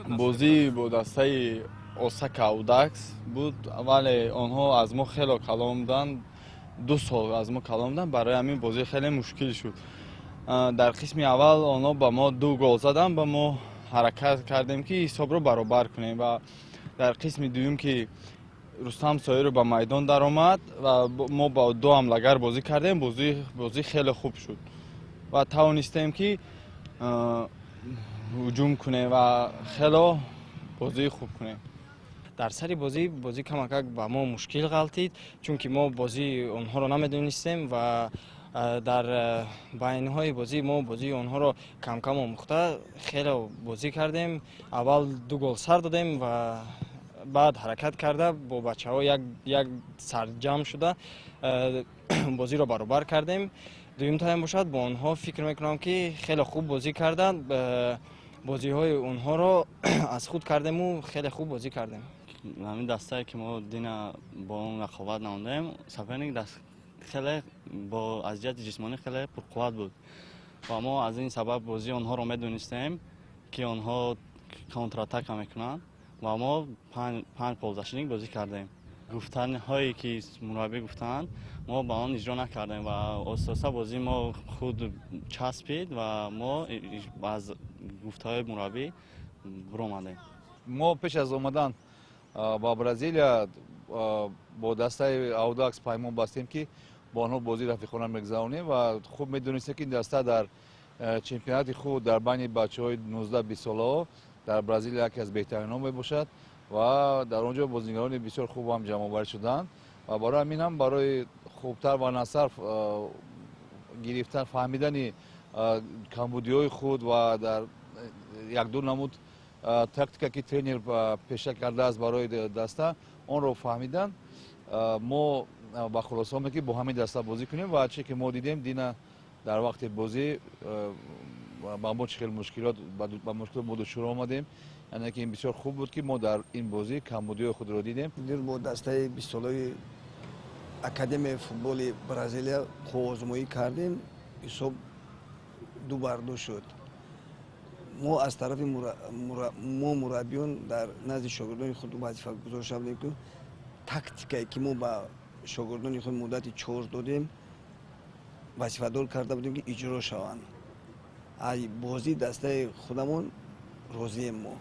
Бозӣ бо дастаи Осака Аудакс буд, вале онҳо аз мо хело калон буданд, 2 сол аз мо калон буданд. Барои ҳамин бозӣ хеле мушкил шуд. Дар қисми аввал онҳо ба мо ду гол заданд ва мо ҳаракат кардем, ки ҳисобро баробар кунем, ва дар қисми дуюм, ки Рустам Соиров ба майдон даромад ва мо ба ду ҳамлагар бозӣ кардем, бозӣ хеле хуб шуд ва тавонистем, ки ҳуҷум кунем ва хело бозии хуб кунем. Дар сари бозӣ камакак ба мо мушкил ғалтид, чунки мо бозии онҳоро намедонистем ва дар байнҳои бозӣ мо бозии онҳоро камкам омӯхта, хеле бозӣ кардем. Аввал ду гол сар додем ва баъд ҳаракат карда, бо бачаҳо як сарҷамъ шуда, бозиро баробар кардем. Дуюм тайм бошад, бо онҳо фикр мекунам, ки хеле хуб бозӣ карданд. Бозиҳои онҳоро аз худ кардему хеле хуб бозӣ кардем. Ҳамин дастае, ки мо дина бо он рақобат намудем, соперник хеле бо аз ҷиҳати ҷисмонӣ хеле пурқувват буд ва мо аз ин сабаб бозии онҳоро медонистем, ки онҳо контратака мекунанд, ва мо панҷ полузащитник бозӣ кардем. Гуфтанҳое, ки мураббӣ гуфтанд, мо ба он иҷро накардем ва оста-оста бозии мо худ часпид ва мо аз гуфтаҳои мураббӣ биромадем. Мо пеш аз омадан ба Бразилия бо дастаи Аудакс паймон бастем, ки бо онҳо бозии рафиқона мегузаронем, ва хуб медонистем, ки ин даста дар чемпионати худ дар байни бачаҳои 19-20 солаҳо дар Бразилия яке аз беҳтаринҳо мебошад ва дар он ҷо бозигарони бисёр хуб ҳам ҷамъоварӣ шуданд. Ва барои ҳамин ҳам, барои хубтар ва насар гирифтан, фаҳмидани камбудиҳои худ ва дар якду намуд тактика, ки тренер пеша кардааст барои даста, онро фаҳмидан, мо ба хулоса омадем, ки бо ҳамин даста бозӣ кунем. Ва чӣ ки мо дидем дина дар вақти бозӣ, ба мо чӣ хел мушкилот, ба мушкилот мо дучор омадем, яъне ки ин бисёр хуб буд, ки мо дар ин бозӣ камбудиҳои худро дидем. Бо дастаи 20-солаи академияи футболи Бразилия қувваозмоӣ кардем, ҳисоб 2 бар 2 шуд. Мо аз тарафи мо мураббиён дар назди шогирдони худ вазифа гузошта будем, ки тактикае, ки мо ба шогирдони худ муддати 4 додем, вазифадор карда будем, ки иҷро шаванд. Аз бозии дастаи худамон розием мо.